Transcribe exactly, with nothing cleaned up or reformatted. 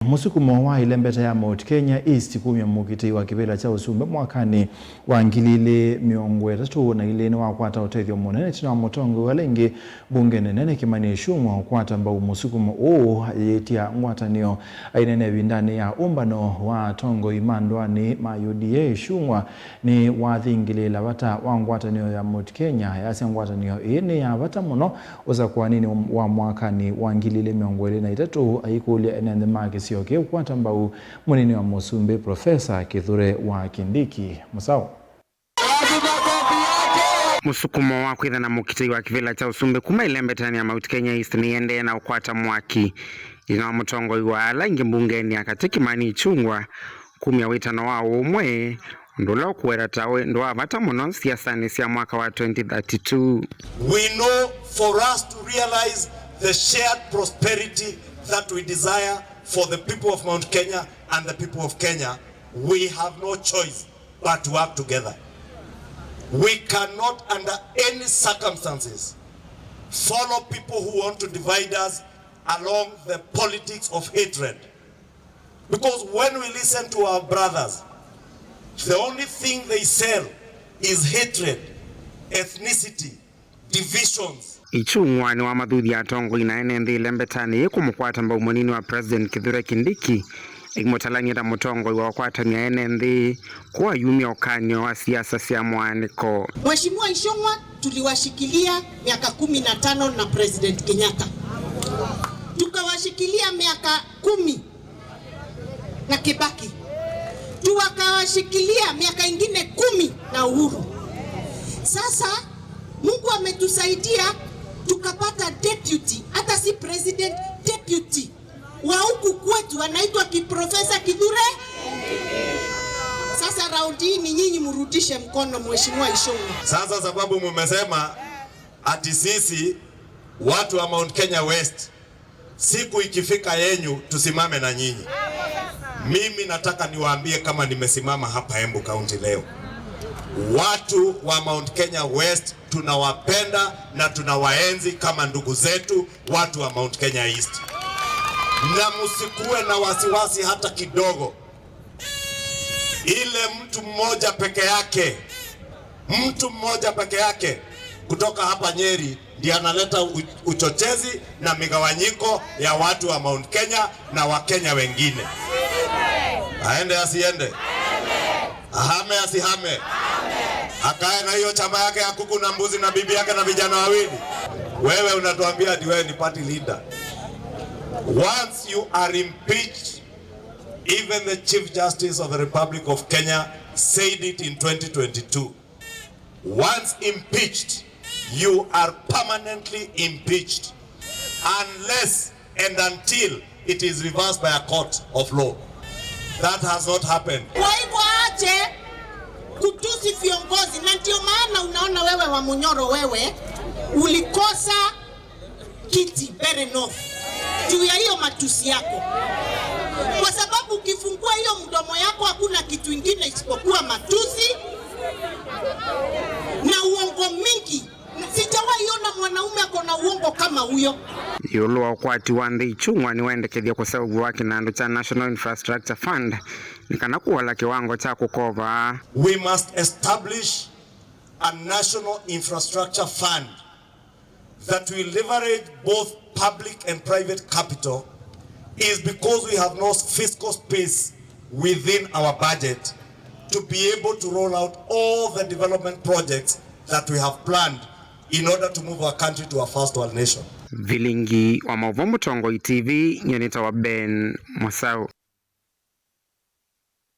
Mũsukumo wa ĩlembeta ya Mount Kenya East kumya mũkitĩi wa kĩvĩla kya ũsumbĩ mwakanĩ wa ngili ilĩ mĩongo ĩtatũ na ilĩ nĩwakwata ũtethyo mũnene ĩtina wa mũtongoi wa ala aingĩ mbungenĩ nene Kimani Ichung'wa ũkwata mbau mũsukumo ũũ ayĩtya ngwatanĩo. Ainene ĩvindanĩ ya ũmbano wa atongoi ma ndũanĩ ma U D A, Ichung'wa nĩwathingĩlĩĩla vata wa ngwatanĩo ya Mount Kenya, ayasya ngwatanĩo ĩĩ nĩ ya vata mũno ũsakũanĩnĩ wa mwakanĩ wa ngili ilĩ mĩongo ĩlĩ na itatũ, aikũlya ene nthĩ ma kĩsio kĩu kũkwata mbau mũnini wa mũsumbĩ, Profesa Kithure wa Kindiki. Mũsaũ. Mũsukumo wa kwĩtha na mũkitĩi wa kĩvĩla kya ũsumbĩ kuma ĩlembetanĩ ya Mount Kenya East nĩyĩendee na ũkwata mwaki ĩtina wa mũtongoi wa ala aingĩ mbungenĩ ya katĩ Kimani Ichung'wa kumya wĩtano wa ũmwe, ũndũ ũla ũkũweta ta wĩ ũndũ wa vata mũno siasanĩ sya mwaka wa twenty thirty-two. We know for us to realize the shared prosperity that we desire for the people of Mount Kenya and the people of Kenya, we have no choice but to work together. We cannot under any circumstances follow people who want to divide us along the politics of hatred. Because when we listen to our brothers, the only thing they sell is hatred, ethnicity, divisions. Ichung'wa nĩwamathuthya atongoi na ene nthĩ ĩlembetanĩ yĩ kũmũkwata mbau mũnini wa President Kithure Kindiki, ĩmũtalany'a ta mũtongoi wa ũkwatany'a ene nthĩ kũayumya ũkany'o wa siasa sya mwaanĩko. Mheshimiwa Ichung'wa, tuliwashikilia miaka kumi na tano na President Kenyatta, tukawashikilia miaka kumi na Kibaki, tukawashikilia miaka ingine kumi na Uhuru. Sasa Mungu ametusaidia tukapata deputy, hata si president, deputy wa huku kwetu anaitwa Kiprofesa Kithure. Sasa raundi hii ni nyinyi mrudishe mkono, Mheshimiwa Ichung'wa. Sasa sababu mumesema ati sisi watu wa Mount Kenya West, siku ikifika yenyu tusimame na nyinyi. Mimi nataka niwaambie kama nimesimama hapa Embu County leo. Watu wa Mount Kenya West tunawapenda na tunawaenzi kama ndugu zetu, watu wa Mount Kenya East. Na msikuwe na wasiwasi hata kidogo. Ile mtu mmoja peke yake, mtu mmoja peke yake kutoka hapa Nyeri ndiye analeta u-, uchochezi na migawanyiko ya watu wa Mount Kenya na Wakenya wengine. Aende asiende? Ahame asihame? Akae na hiyo chama yake ya kuku na mbuzi na bibi yake na vijana wawili? Wewe unatuambia ati wewe ni party leader. Once you are impeached, even the Chief Justice of the Republic of Kenya said it in twenty twenty-two. Once impeached, you are permanently impeached unless and until it is reversed by a court of law. That has not happened. Kwa hivyo ache kutusi viongozi, na ndio maana unaona wewe wa Munyoro, wewe ulikosa kiti Mbeere North juu ya hiyo matusi yako, kwa sababu ukifungua hiyo mdomo yako hakuna kitu ingine isipokuwa matusi na uongo mingi. Sijawahi ona mwanaume ako na uongo kama huyo. Ĩũlũ wa ũkwati wa nthĩ, Ichung'wa nĩwendekethya kũseũvw'a kwa kĩnandũ kya National Infrastructure Fund nĩ kana kũola kĩwango kya kũkova. We must establish a national infrastructure fund that will leverage both public and private capital is because we have no fiscal space within our budget to be able to roll out all the development projects that we have planned in order to move our country to a first world nation. Vilingi wa maũvoo, Mũtongoi T V, nyie nĩtawa Ben Mũsaũ.